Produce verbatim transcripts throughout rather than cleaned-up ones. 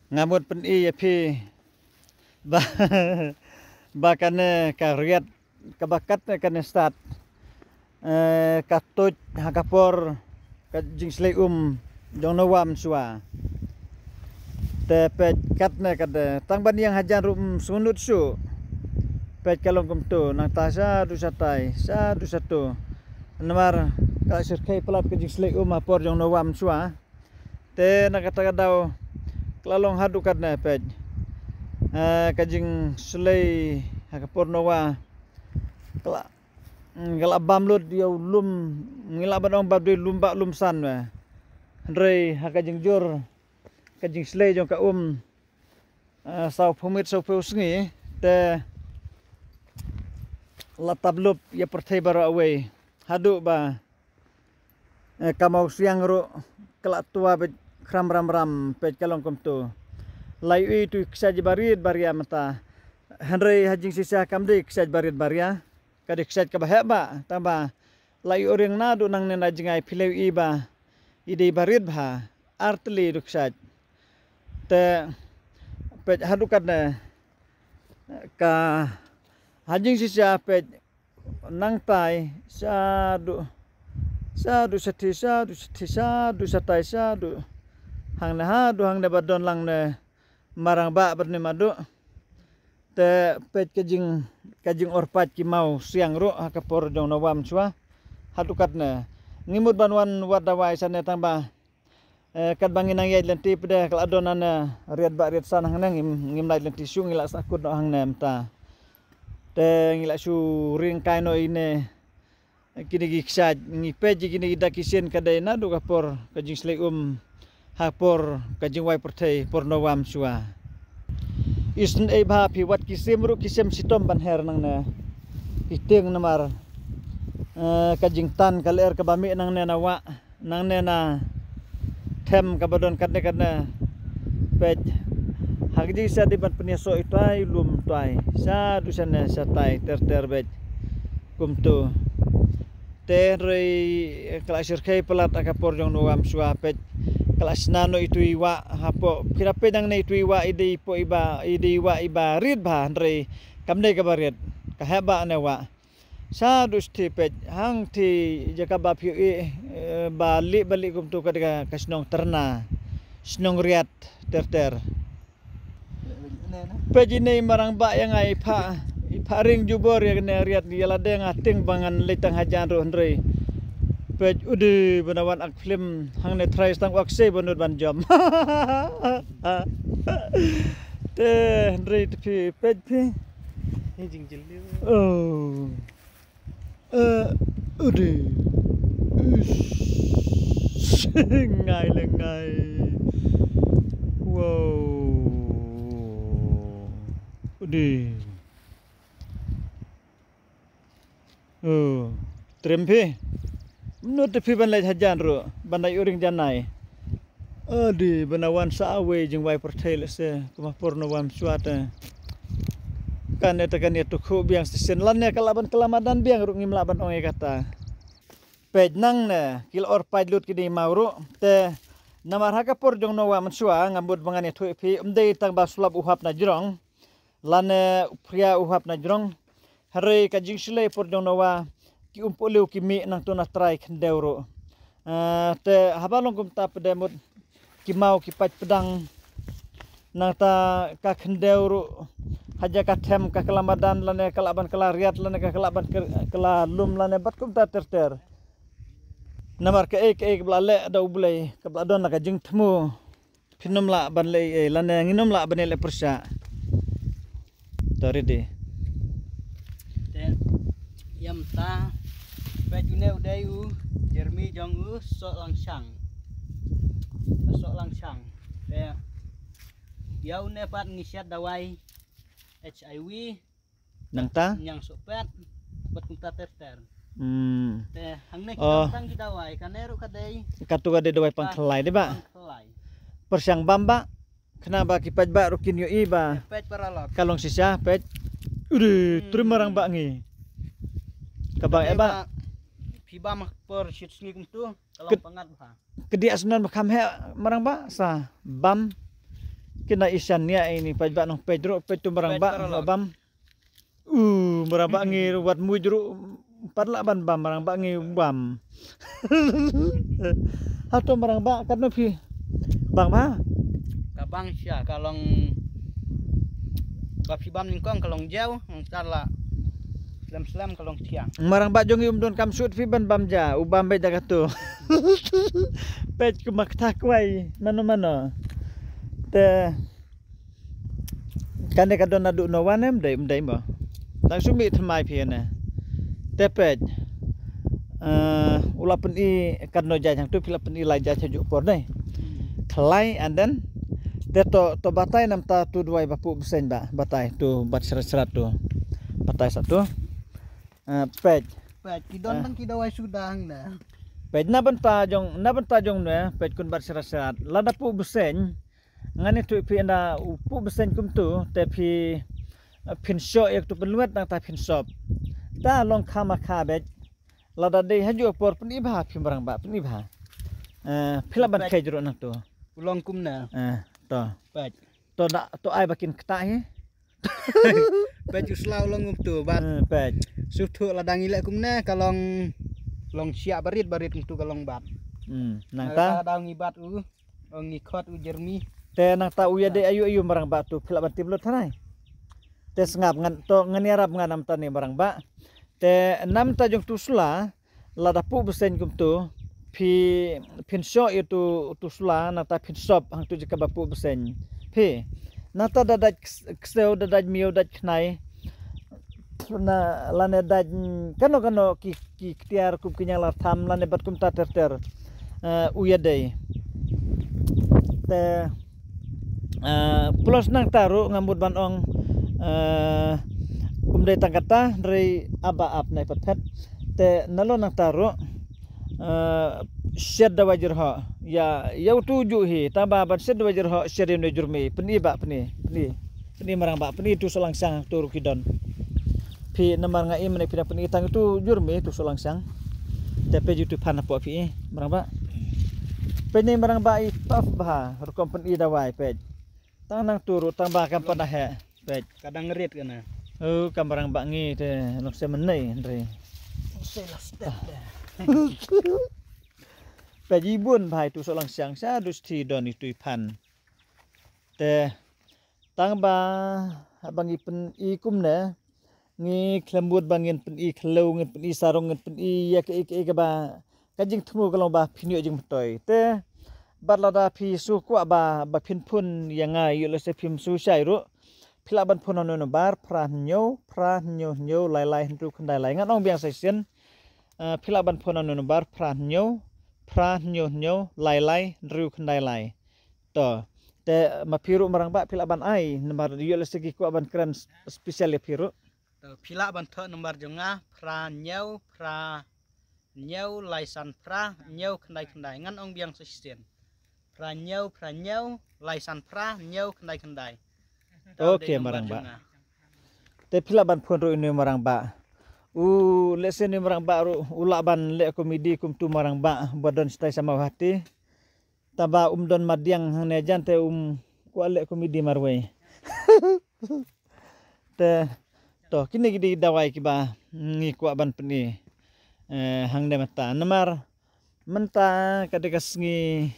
Nga mut pyni ïa phi ba, ba kane ka riat kaba katne kane stad, eh, ka tuid ha ka por ka jingshlei um jong Noah mynshuwa. Te peit katne ka de tang ban ïeng hajan ruh ym sngewnud shuh. Peit ka long kumto, nangta shaduh shatai, shaduh shatu. Namar ka la shyrkhei palat ka jingshlei um ha por jong Noah mynshuwa. Te na kata ka daw ka la long haduh katne peit. Eh, ka jingshlei ha ka por Noah ka la, mm, ka la bam lut ïa u lum, ngi lah ban ong ba dei lum ba lum san we. Hynrei ha ka jingjur ka jingshlei jong ka um, eh, sawphew miet sawphew sngi te la tap lup ïa pyrthei baroh awei. Haduh ba, eh, ka mawsiang ruh ka la twa beit khram ram ram, peit ka long kumto. La ïohi tu i kshaid barit baria mynta. Hynrei ha jingshisha kam dei kshaid barit baria. Ka dei kshaid kaba heh ba, tang ba la ïoh ring naduh nangne na jngai phi la ïohi ba i dei barit bha, ar tylli tu kshaid. Te peit haduh katne ka ha jingshisha peit nangtai shaduh, shaduh shathie, shaduh shathie, shaduh shatai, shaduh hangne, haduh hangne ba don lang ne marang ba bad ne maduh. Te peit ka jing, ka jingorpait ki mawsiang ruh ha ka por jong Noah mynshuwa. Haduh katne ngi mut ban wan wad dawai shane tang ba, eh, katba ngi nang ïaid lynti pdeng ka la don nane riat ba riat san hangne ngim, ngim lait lynti shuh, ngi la sahkut noh hangne mynta. Te ngi la shu ring kai noh ine kine ki kshaid, ngi peit ïa kine ki dak ki shin ka dei naduh ka por ka jingshlei um ha por ka jingwai pyrthei por Noah mynshuwa. Isynei bha phi wat ki sim ruh ki sim shitom ban her nangne ki tieng namar, eh, ka jingtan ka lyer kaba mih nangne na wah. Nangne na them kaba don katne katne. Peit ha ka jingshisha dei ban pynïasoh i twai lum twai shaduh shane shatai ter ter beit kumto. Te hynrei ka la shyrkhei palat ha ka por jong Noah mynshuwa peit ka la shna noh itu i wah hapoh, phi la peit nangne itu i wah i dei poh iba, i dei i wah iba rit bha hynrei kam dei kaba rit, ka heh ba ne wah. Shaduh shathie peit hangthie jaka ba phi ïohi, eh, ba lieh ba lieh kumto ka dei ka shnong Tyrna, shnong Riat ter ter. Peit ine i marang ba ïa nga i pha, i pha ring jubor ïa kane riat ïa lade nga tieng ba ngan leit tang hajan ruh hynrei. Peit u dei ba na wan ak film hangne trai stang wak sei ba nud ban jom. Te hynrei te phi peit phi. Ni jingjil ni. Oh. Eh, u dei. Ush. Ngai le ngai. Wow. U dei. Oh, trem phi. Mano te phi ban leit hajan ruh ban da ïoh ring janai. Adi ba na wan sa awei jingwai pyrthei lehse kumba por Noah mynshuwa te. Kane te kane tu khu biang station lane ka lah ban kylla madan biang ruh ngim lah ban ong ïa kata. Peit nangne ki la or pait lut ki dei maw ruh te. Namar ha ka por jong Noah mynshuwa nga mut ba ngan ïathuh ïa phi ym dei tang ba slap u hap na jrong lane u phria u hap na jrong. Hynrei ka jingshlei por jong Noah ki umpohliew ki mih nangto na trai khyndew ruh. Ah, te haba long kumta pdem mut ki maw ki pait pdang nangta ka khyndew ruh ha jaka them ka kylla madan lane ka lah ban kylla riat lane ka lah ban kylla lum lane bad kumta ter ter. Namar kaei kaei kaba la leh da U Blei kaba la don la ka jingthmu. Phin ym lah ban leh ei ei lane ngin ym lah ban leh pyrshah. To ready. Te ïa mynta peit une u dei u Jeremy jong u Sohlangshang. Sohlangshang. Te ïa une pat ngi shet dawai H I V. Nangta? Ñiang sohpet bad kumta ter ter. Hmm. Te hangne ki tang ki dawai kane ruh ka dei. Katu ka dei dawai pang khlai dei ba? Pang khlai. Pyrshang bam ba khnang ba ki paidbah ruh kin ïohi ba. Peit paralok. Ka long shisha peit. Uri, trim marang ba ngi. Ka bang eh ba. Phi bam por shit sngi kumtu ka long pangat ba. Kdiah snem ba kham heh marang ba sa bam. Kina isan nia ini peit ba nong peit ruh peit tu marang ba bam. U marang ba ngi wat muj ruh pat lah ban bam marang ba ngi bam. Ha tu marang ba kat no phi bang ba. Ka bang sia ka long ba phi bam nyngkong ka long jeu, hong sar la slem slem ka long thiang. Marang ba jong i um don kam sut phi ban bam ja u bam beit da ka tu. Peit ku mak ta kwai mano mano. Te kane ka don naduh no wan em dei em dei mo. Tang sumi thymmai phi ne. Te peit. Uh, u la pyni kat no jai hang tu phi la pyni lai jai ha juk por dei. Khlai and then te to to batai nam ta tu duai ba pu bseng ba batai tu bat srat srat tu. Batai sa tu. Uh, peit. Peit ki don tang ki dawai suda hang na. Peit na ban ta jong na ban ta jong ne peit kun bat srat srat. Lada pu bseng. Ngan ïathuh phi ynda u pu bseng kumtu te phi phin shoh ïa ktu pynwet nangta phin sop. Ta long khama kha beit. Lada dei ha ju por pyni bha phi marang ba pyni bha. Eh, phi lah ban khej ruh nangtu. U long kumne. Eh, to. Peit. To da to ai ba kin kta hi. Peit u sla u long kumtu bat. Eh, peit. Suthu lada ngi leh kumne ka long long siak barit barit kumtu ka long bat. Hmm, nangta. Lada ngi bat u. Ong ngi khot u jermi. Te nangta u ïadei ayu ayu marang ba tu phi lah ban tip lut thanai. Te sngap ngan to ngan ïarap ngan namta ne marang ba. Te namta jong tu sula lada pu bseng kumtu phi phin shoh ïa tu tu sula nangta phin sop hang tu jaka ba pu bseng. Phi nangta da dait ksew da dait miaw dait khnai. Na lane dait kano kano ki ki ktiar kup ki nyang lar tham lane bat kumta ter ter. Eh, u ïadei te eh, plus nangta ruh nga mut ban ong eh, um dei tang kata rei aba ap nai pat phet te nalo nangta ruh eh, shet dawai jyrhoh ïa ïa utu ju hi tang ba ban shet dawai jyrhoh shet ïa une jurmi pyni ba pyni pyni. Pyni marang ba pyni tu solang siang tu ruh ki don. Phi namar nga i mane phi na pyni tang tu jurmi tu solang siang. Te peit ju tu phan hapoh phi i marang ba. Peit ni marang ba i tough bha rukom pyni dawai peit. Tang nang tu ruh tang ba kam pynah he peit. Ka dang rit kana. Oh ka marang ba ngi te nok se menei hynrei. Nok se la step de. Peit i bun bha i tu solang siang sa dus ti don i tu i phan. Te tang ba haba ngi pyni kumne ngi khlem mut ba ngin pyni khlem ngin pyni sarong ngin pyni ïa ka ïa ka ïa ka ba ka jingthmu ka long ba phin ïoh jingmyntoi te bad lada phi shu kwah ba ba phin phun ïa nga ïoh lehse phim shu shai ruh phi lah ban phun ha une u nombar phra hynñiew phra hynñiew hynñiew lai lai hynriew khyndai lai ngan ong biang sa shisien. Ah, phi lah ban phun ha une u nombar phra hynñiew phra hynñiew hynñiew lai lai hynriew khyndai lai. To. Te ma phi ruh marang ba phi lah ban ai namar ïoh lehse ki kwah ban kren special ïa phi ruh. To phi lah ban thoh nambar jong nga phra hynñiew phra hynñiew lai san phra hynñiew khyndai khyndai ngan ong biang sa shisien. Phra hynñiew phra hynñiew lai san phra hynñiew khyndai khyndai. To okay marang ba. Te phi lah ban phun ruh ine marang ba. U lehse ine marang ba ruh u lah ban leh komedi kumtu marang ba ba don stai sama hati. Taba um don madiang hangne jan te um kwah leh komedi marwei. Te to kine ki dei dawai kiba ngi kwah ban pyni. Eh, hangne mynta namar mynta ka dei ka sngi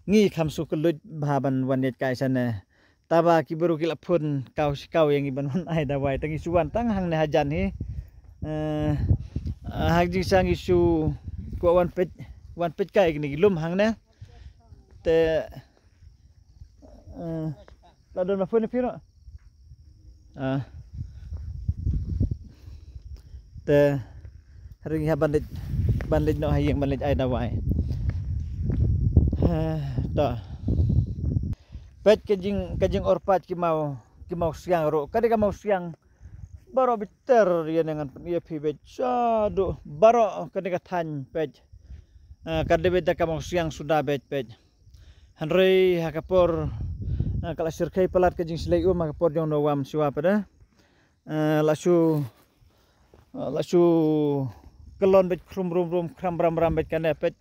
ngi kham shu kylluid bha ban wan ïaid kai shane. Taba ki briew ki la phone kaw shi kaw ïa ngi ban wan ai dawai tang ngi shu wan tang hangne hajan hi. Eh, ha jingshisha ngi shu kwah wan peit wan peit kai kine ki lum hangne. Te eh, la don ma phone phi noh. Ah. Te ring ha ban leit ban leit noh ha ïing ban leit ai dawai. Eh, to. Peit ka jing ka jingor pat ki maw ki maw siang ruh ka dei ka maw siang. Baroh bitar ïa ne ngan pyni ïa phi beit shaduh baroh ka dei ka thaiñ peit. Eh, ka dei beit da ka maw siang suda beit peit. Hynrei ha ka por eh, ka la shyrkhei palat ka jingshlei um ha ka por jong Noah Msiwa pat. Eh, la shu eh, la shu kyllon beit khrum rum rum khram ram ram beit kane peit.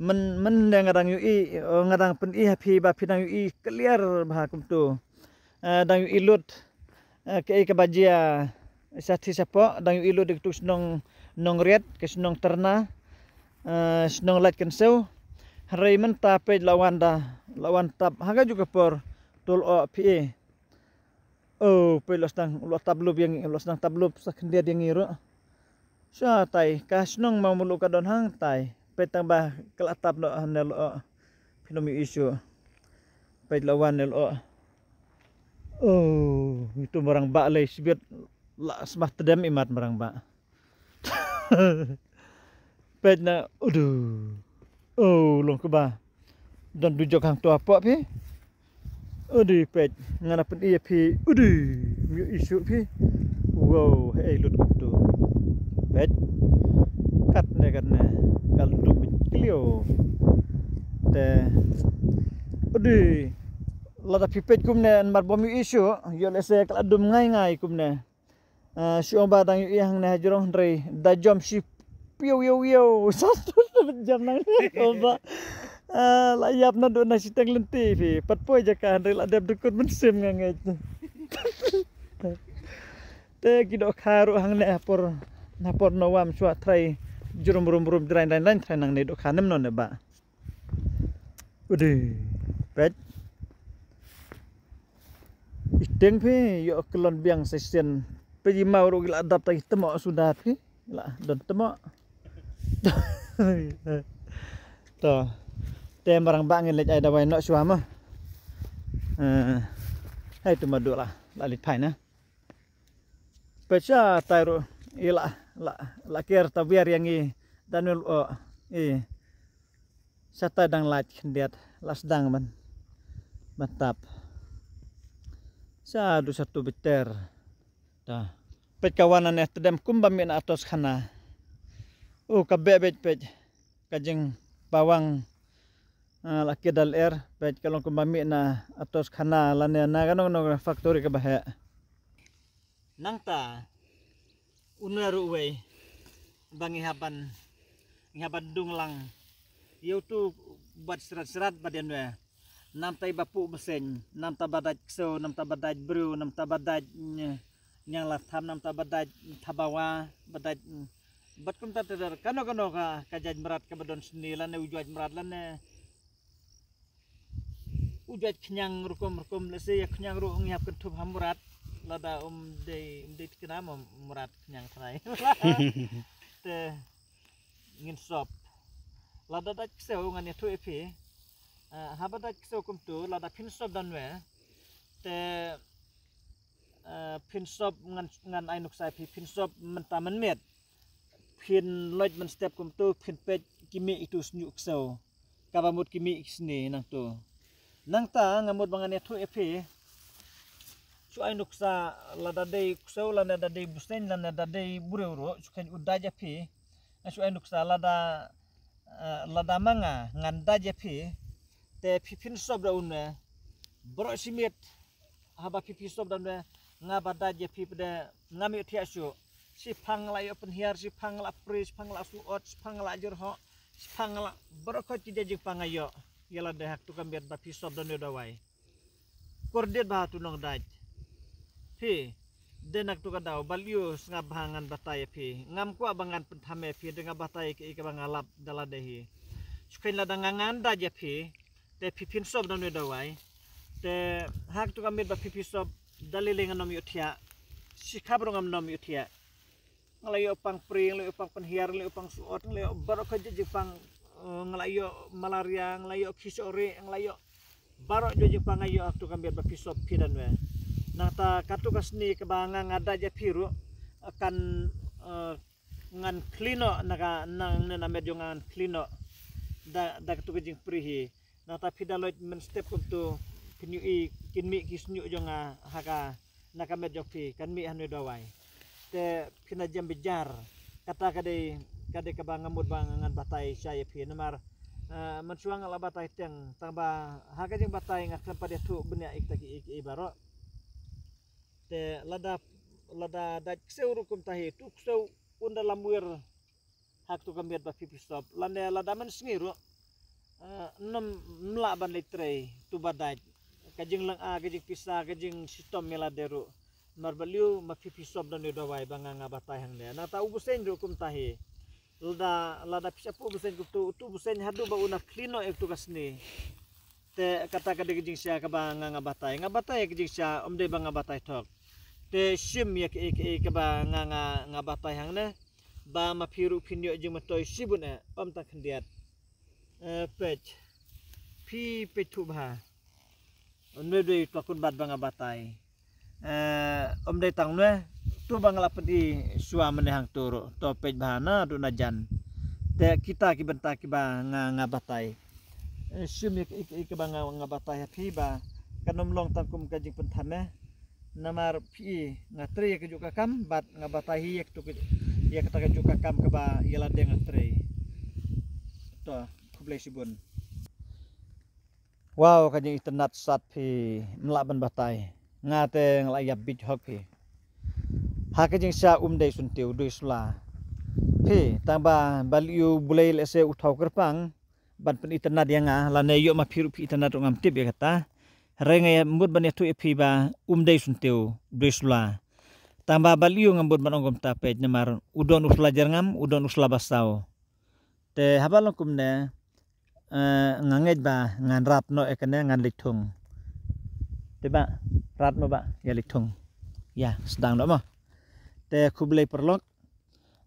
Men men ne nga dang ïohi, eh, nga dang pyni ha phi ba phi dang ïohi clear bha kumtu. Eh, dang ïohi lut. Eh, kaei kaba jia shathie shapoh, dang ïohi lut ïa katu shnong Nongriat, ka shnong Tyrna, eh, shnong Laitkynsew. Hynrei mynta peit la wan da, la wan tap ha kajuh ka por, to lyoh phi. Oh, peit la sdang, la tap lup ïa ngi, la sdang tap lup sa khyndiat ïa ngi ruh. Sha tai, ka shnong Mawmluh ka don hangtai. Peit tang ba ka la tap noh hangne lyoh. Phin ym ïohi shuh. Peit la wan ne lyoh. Oh, itu marang bah lei shibit la sma tdem imat marang bah. Peit na, udu. Oh, long kaba. Don dujok hangto hapoh phi. Udi peit, ngan ïa pyni ïa phi. Udi, ym ïohi shuh phi. Wow, hei lut kumtu. Peit. Katne katne. Kal dum klio. Te. Udi. Lada phi peit kumne, namar bym ïohi shuh. Ïoh lehse ka la dum ngai ngai kumne. Ah, shu ong ba dang ïohi hangne ha jrong hynrei da jom shi piew ïew ïew. Sa jam nangne ong ba. Ah, la ïap naduh na shiteng lynti phi. Pat poi jaka hynrei la dep dukut mynsiem nga ngeit. Te ki dohkha ruh hangne ha por, ha por nowam shuwa trai jrum rum rum jrain rain rain trai nangne dohkha nem non ne ba. Udi. Peit. Iteng phi ïoh kyllon biang sa shisien. Peit i maw ruh ki la dap tang i tmoh suda phi. La don tmoh. To. Te marang ba ngin leit ai dawai noh shuwa mo. Eh. Hai tu madu la, la leit phai na. Peit sha tai ruh i la, la, la ker ta wiar ïa ngi da nul o. I. Sha tai dang lait khyndiat la sdang ban, ban tap. Sha du sha tu biter. Ta. Peit ka wan ane tdem kumba mih na atos khana. U ka beh beit peit ka jingbawang, ah, la kidal er peit ka long kumba mih na atos khana lane na ka nong nong factory kaba heh. Nangta une ruh uwei ba ngi hap ban, ngi hap ban dung lang ïa utu bad srat srat ba dien we. Namta i ba puh bseiñ, namta ba dait ksew, namta ba dait briew, namta ba dait, mm, ñiang la tham, namta ba dait thabawa, ba dait, mm, bad kumta te dar kano kano ka, ka jait mrad kaba don sni lane u jait mrad lane u jait khñiang rukom rukom. Lehse ïa khñiang ruh ngi hap kynthup ha mrad lada um dei, um dei tikna ma mrad khñiang trai. Te ngin sop. Lada dait ksew ngan ïathuh ïa phi. Ah, haba dait ksew kumtu lada phin sop dan we. Te, ah, phin sop ngan, ngan ai nuksa ïa phi, phin sop mynta mynmiet. Phin loit mynstep kumtu phin peit ki mih itu sniuh ksew. Kaba mut ki mih ki sni nangtu. Nangta nga mut ba ngan ïathuh ïa phi. Shu ai nuksa lada dei ksew lane da dei bseiñ lane da dei briew ruh shu khein u dait ïa phi. Nga shu ai nuksa lada, eh, lada ma nga ngan dait ïa phi. Te phi phin sop da une. Baroh shi miet haba phi phi sop da une nga ba dait ïa phi pde ngam ïohthiah shuh. Shiphang la ïoh pynhiar, shiphang la pri, shiphang la suot, shiphang la jyrhoh, shiphang la baroh khoit ki jait jingpang nga ïoh. Ïa lade ha katu ka miet ba phi sop da une dawai. Kordit bha tu nong dait. Phi, dei na katu ka daw, ba lyu sngap bha ngan batai ïa phi. Ngam kwah ba ngan pynthame ïa phi, dei nga batai ïa ki, ïa kaba nga lap da lade hi. Shu khein lada nga ngan dait ïa phi, te phi phin sop da une dawai. Te ha katu ka miet ba phi phi sop, da lei lei ngam ïohthiah. Shikhap ruh ngam ïohthiah. Nga la ïoh pang pri, nga la ïoh pang pynhiar, nga la ïoh pang suot, nga la ïoh baroh ka jait jingpang, eh, nga la ïoh malaria, nga la ïoh khisoh rieh, nga la ïoh baroh jait jingpang nga ïoh ha katu ka miet ba phi sop phi da une. Nangta katu ka sni kaba nga nga dait ïa phi ruh, eh, kan, eh, ngan khlieh noh na ka, nangne na met jong nga ngan khlieh noh. Da, da katu ka jingpri hi. Nangta phi da loit mynstep kumtu phin ïohi kin mih ki sniuh jong nga ha ka, na ka met jong phi kan mih ha une dawai. Te phin da jem bijar. Kata ka dei, ka dei kaba nga mut ba ngan batai sha ïa phi namar, eh, mynshuwa nga la batai teng tang ba ha ka jingbatai nga khlem pat ïathuh bniah ïa kita ki, ïa ki baroh. Te lada, lada dait ksew ruh kumta hi tu ksew un da lamwir ha katu ka miet ba phi phi sop. Lane lada mynsngi ruh Ah, nym lah ban leit trei tu ba dait. Ka jinglang a, ka jingpisa, ka jingshitom ïa lade ruh. Namar balei? Ma phi phi sop don ïa u dawai ba nga nga batai hangne. Nangta u bseiñ ruh kumta hi. Lada lada phi sop u bseiñ kumtu, utu u bseiñ haduh ba u na khlin noh ïa utu ka sni. Te kata ka dei ka jingshisha kaba nga nga batai. Nga batai ka jingshisha, ym dei ba nga batai thok. Te shim ïa kaei kaei kaba nga nga nga batai hangne. Ba ma phi ruh phin ïoh jingmyntoi shibun eh, ym tang khyndiat. Eh, peit. Phi peit thuh bha. Une dei u tyngkut bat ba nga batai. Eh, ym dei tang une. Tu ba nga la pyni shuwa mynne hangto ruh. To peit bha naduh na jan. Te kita ki bynta kiba nga nga batai. Eh, shim ïa kaei kaei kaba nga nga batai ha phi ba kan ym long tang kum ka jingpynthan eh. Namar phi nga trei ïa kajuh ka kam bad nga batai hi ïa katu ka, ïa kata kajuh ka kam kaba ïa lade nga trei. To, khublei shibun. Wow, ka jingitynnad sat phi, ym lah ban batai. Nga te nga la ïap bit hok phi. Ha ka jingshisha um dei syntiew, dei sula. Phi, tang ba balei U Blei lehse u thaw kyrpang ban pynitynnad ïa nga, lane ïoh ma phi ruh phi itynnad ruh ngam tip ïa kata. Hynrei nga ïa mut ban ïathuh ïa phi ba um dei syntiew, dei sula. Tang ba balei nga mut ban ong kumta, peit, namar u don u sula jyrngam, u don u sula basaw. Te haba long kumne, eh, nga ngeit ba ngan rat noh ïa kane, ngan leit thung. Te ba rat mo ba ïa leit thung. Ïa sdang noh mo. Te khublei paralok.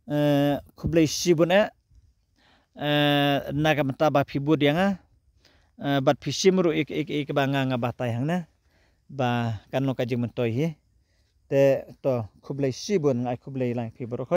Eh, khublei shibun eh. Eh, na ka bynta ba phi bud ïa nga. Eh, bad phi shim ruh ïa kaei kaei kaba nga nga batai hangne. Ba kan long ka jingmyntoi hi. Te to, khublei shibun, nga ai khublei lang phi baroh.